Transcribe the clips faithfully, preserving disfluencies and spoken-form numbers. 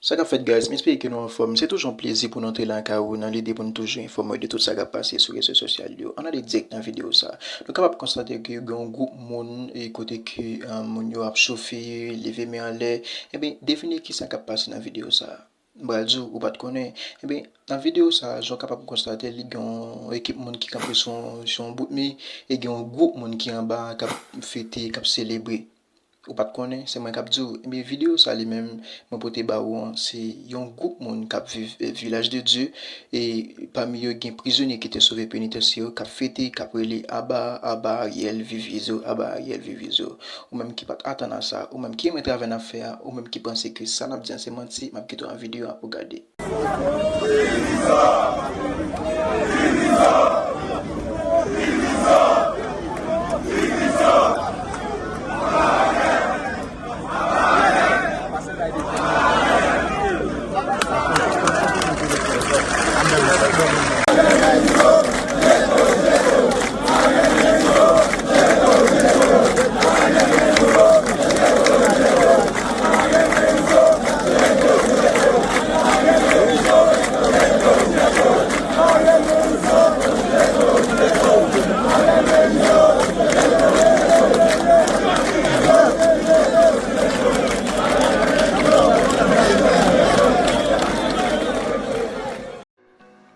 Sa k ap fèt, guys? M espere ke nou anfòm. Se toujou yon plezi pou nou antre lakay ou nan lide pou nou toujou enfòme w de tout sa k ap pase sou rezo sosyal yo. Ann ale dirèk nan videyo sa. Nou kapab konstate ke gen yon gwoup moun e kote ke, eh, moun yo ap chofe, leve men anlè. Ebyen, devine ki sa k ap pase nan videyo sa. M pral di w, ou pa t konnen. Ebyen, nan videyo sa, jan w kapab konstate, li gen yon ekip moun ki kanpe sou, sou yon bout mi, e gen yon gwoup moun ki anba k ap fete, k ap selebre. Ou pa t konnen, se mwen k ap di w. Ebyen, videyo sa li menm, mwen pote ba ou an, se yon gwoup moun k ap viv, eh, Vilaj de Dye, e pami yo gen prizonye ki te sove penitansye yo, k ap fete, k ap rele aba, aba Ariel, viv Izo, aba Ariel, viv Izo. Ou menm ki pa t atann a sa, ou menm ki renmen travay n ap fè a, ou menm ki panse ke sa n ap di an se manti, m ap kite w ak videyo a pou w gade.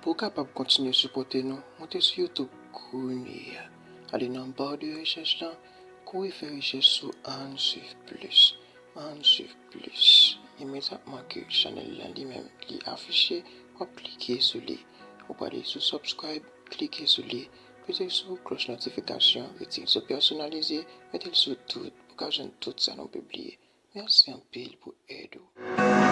Pou w kapab kontinye sipòte nou, moute sou YouTube kounye a. Ale nan ba de rechèch lan, kouri fè rechèch sou Ann Swiv Plis. Ann Swiv Plis. Imedyatman ke chanèl lan li menm li afiche, w ap klike sou li. Ou prale sou subscribe, klike sou li. Peze sou klòch notifikasyon, retire sou pèsonalize, mete l sou tout pou w ka jwenn tout sa nou pibliye. Mèsi anpil pou èd ou.